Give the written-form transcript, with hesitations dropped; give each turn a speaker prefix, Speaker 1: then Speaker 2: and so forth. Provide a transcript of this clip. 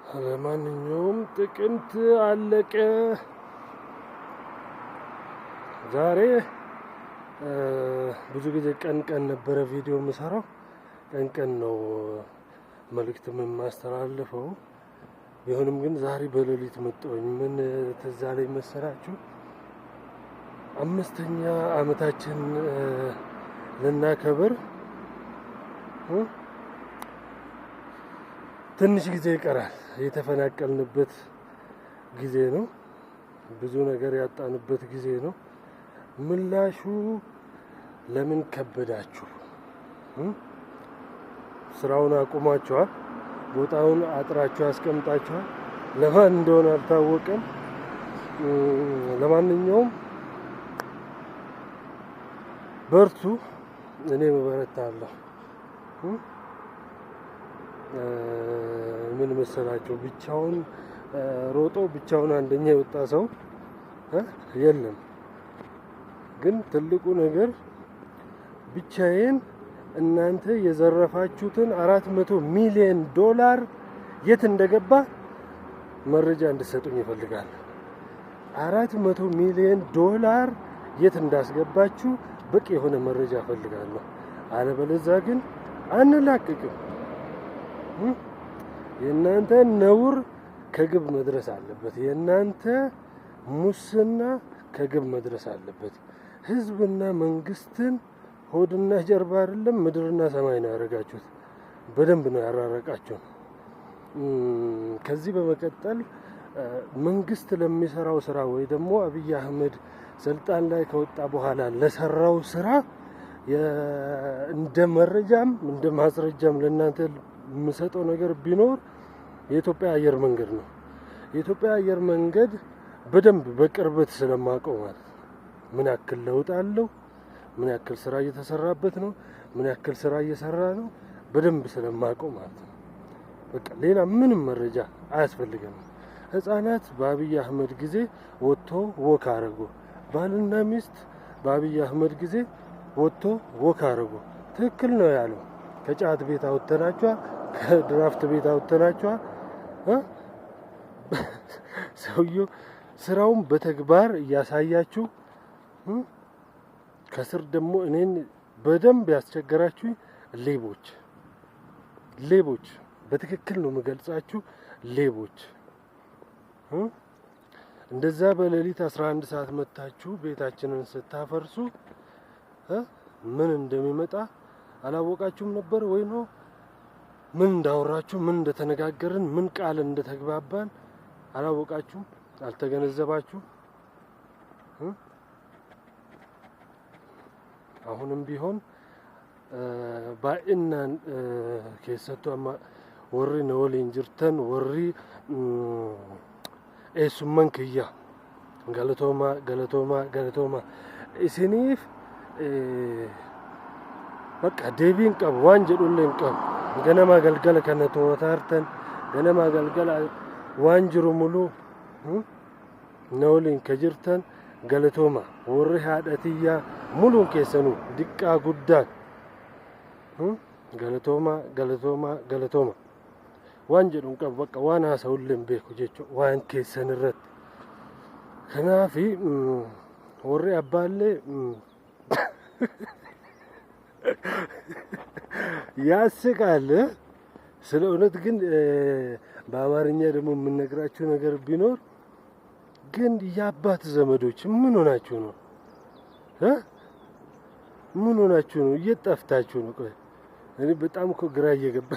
Speaker 1: ለማንኛውም ጥቅምት አለቀ። ዛሬ ብዙ ጊዜ ቀን ቀን ነበረ ቪዲዮ የምሰራው፣ ቀን ቀን ነው መልእክትም የማስተላልፈው። ቢሆንም ግን ዛሬ በሌሊት መጣሁኝ። ምን ትዝ አለኝ መሰላችሁ? 5ኛ ዓመታችን ልናከብር ትንሽ ጊዜ ይቀራል። የተፈናቀልንበት ጊዜ ነው። ብዙ ነገር ያጣንበት ጊዜ ነው። ምላሹ ለምን ከበዳችሁ? ስራውን አቁማችኋል። ቦታውን አጥራችሁ አስቀምጣችኋል። ለማን እንደሆነ አልታወቀም። ለማንኛውም በርቱ። እኔ እበረታለሁ። ምን መሰላችሁ፣ ብቻውን ሮጦ ብቻውን አንደኛ የወጣ ሰው የለም። ግን ትልቁ ነገር ብቻዬን እናንተ የዘረፋችሁትን 400 ሚሊዮን ዶላር የት እንደገባ መረጃ እንድሰጡኝ ይፈልጋል። 400 ሚሊዮን ዶላር የት እንዳስገባችሁ በቂ የሆነ መረጃ እፈልጋለሁ። አለበለዚያ ግን አንላቅቅም። የእናንተ ነውር ከግብ መድረስ አለበት። የእናንተ ሙስና ከግብ መድረስ አለበት። ህዝብና መንግስትን ሆድና ጀርባ አይደለም ምድርና ሰማይ ነው ያደረጋችሁት። በደንብ ነው ያራረቃችሁ። ከዚህ በመቀጠል መንግስት ለሚሰራው ስራ ወይ ደግሞ አብይ አህመድ ስልጣን ላይ ከወጣ በኋላ ለሰራው ስራ እንደ መረጃም እንደ ማስረጃም ለእናንተ የምሰጠው ነገር ቢኖር የኢትዮጵያ አየር መንገድ ነው። የኢትዮጵያ አየር መንገድ በደንብ በቅርበት ስለማውቀው ማለት ነው። ምን ያክል ለውጥ አለው፣ ምን ያክል ስራ እየተሰራበት ነው፣ ምን ያክል ስራ እየሰራ ነው፣ በደንብ ስለማውቀው ማለት ነው። በቃ ሌላ ምንም መረጃ አያስፈልገንም። ህጻናት በአብይ አህመድ ጊዜ ወጥቶ walk አረጉ። ባልና ሚስት በአብይ አህመድ ጊዜ ወጥቶ walk አረጉ። ትክክል ነው ያለው። ከጫት ቤት አውጥተናቸዋል፣ ከድራፍት ቤት አውጥተናቸዋል። ሰውየው ስራውን በተግባር እያሳያችሁ፣ ከስር ደግሞ እኔን በደንብ ያስቸገራችሁ ሌቦች፣ ሌቦች፣ በትክክል ነው የምገልጻችሁ፣ ሌቦች። እንደዛ በሌሊት 11 ሰዓት መታችሁ ቤታችንን ስታፈርሱ ምን እንደሚመጣ አላወቃችሁም ነበር ወይ ነው? ምን እንዳወራችሁ፣ ምን እንደተነጋገርን፣ ምን ቃል እንደተግባባን አላወቃችሁም? አልተገነዘባችሁም? አሁንም ቢሆን baay'inaan keessattuu amma warri na waliin jirtan, warri eessumman kiyya, galatoomaa, galatoomaa, galatoomaa. Isiniif bakka deebiin qabu waan jedhullee hin qabu. Ganamaa galgala kana to'ataartan, ganamaa galgala waan jiru muluu na waliin ka jirtan galatooma. Warri haadha tiyyaa muluun keessanuu diqqaa guddaan galatoomaa, galatoomaa, galatooma. Waan jedhu hin qabu, bakka waan haasa'ullee hin beeku jechuudha waan keessan irratti. Kanaafi warri abbaallee ያስቃል። ስለ እውነት ግን በአማርኛ ደግሞ የምነግራችሁ ነገር ቢኖር ግን የአባት ዘመዶች ምን ሆናችሁ ነው? ምን ሆናችሁ ነው? እየጠፍታችሁ ነው? ቆይ እኔ በጣም እኮ ግራ እየገባ